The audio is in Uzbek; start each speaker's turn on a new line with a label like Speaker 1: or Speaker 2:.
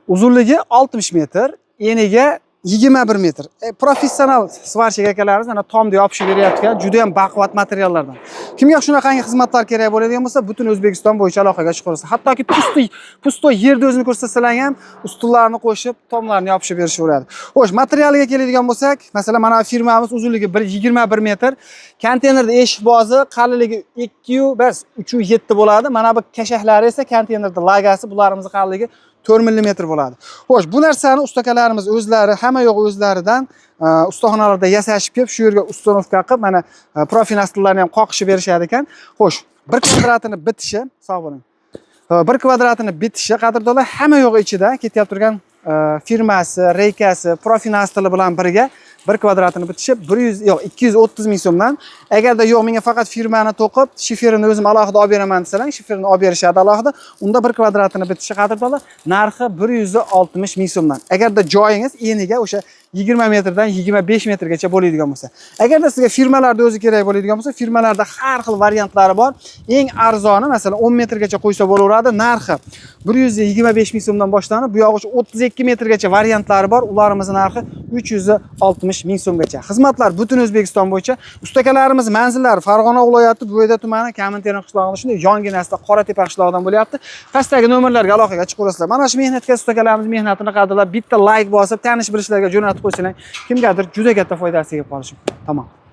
Speaker 1: Uzunligi 60 metr, eniga 21 metr. Professional сварщик akalarimiz mana tomni yopishib beryapti ekan, juda ham baquvvat materiallardan. Kimga shunaqangi xizmatlar kerak bo'ladigan bo'lsa, butun O'zbekiston bo'yicha aloqaga chiqaversa, hattoki пустой пустой yerni o'zini ko'rsatsalar ham ustunlarni qo'shib, tomlarni yopishib berishaveradi. Xo'sh, materialiga keladigan bo'lsak, masalan, mana firmamiz uzunligi 1,21 metr, konteynerda eshik bozi qalinligi 2 bas 3,7 bo'ladi. Mana bu kashaklari esa konteynerda lagasi, bularimizni qalinligi 4 millimetr bo'ladi. Xo'sh, bu narsani ustakalarimiz o'zlari, hamma yo'q o'zlaridan ustaxonalarda yasashib kelib, shu yerga установка qilib, mana профинаст larni ham qoqishib berishadi ekan. Xo'sh, bir kvadratini bitishi, sog' bo'ling. Bir kvadratini bitishi, qadrdonlar, hamma yo'g'i ichida ketyapti turgan firmasi, reykasi, профинаст i bilan birga bir kvadratini bitishi 100, yo'q, 230 ming so'mdan. Agarda yo'q, menga faqat firmani to'qib, shiferini o'zim alohida olib beraman desalar, shiferini olib berishadi alohida. Unda bir kvadratini bitishi, qadrdonlar, narxi 160 ming so'mdan. Agarda joyingiz eniga o'sha 20 metrdan 25 metrgacha bo'ladigan bo'lsa. Agarda sizga firmalarda o'zi kerak bo'ladigan bo'lsa, firmalarda har xil variantlari bor. Eng arzoni, masalan, 10 metrgacha qo'ysa bo'laveradi. Narxi 125 ming so'mdan boshlanib, bu yog'i 32 metrgacha variantlari bor. Ularimizni narxi 360 ming so'mgacha. Xizmatlar butun O'zbekiston bo'yicha. Ustakalarimiz manzillari Farg'ona viloyati Buvayda tumani, Kaminterin qishlog'ida, shunday yonginasida Qoratepa qishlog'idan bo'lyapti. Pastdagi nomerlarga aloqaga chiqaverasizlar. Mana shu mehnatga ustakalarimiz mehnatini qadrlab, bitta layk bosib, tanish bilishlarga jo'natib qo'ysalar, kimgadir juda katta foydasi tegib qolishi mumkin. Tamom.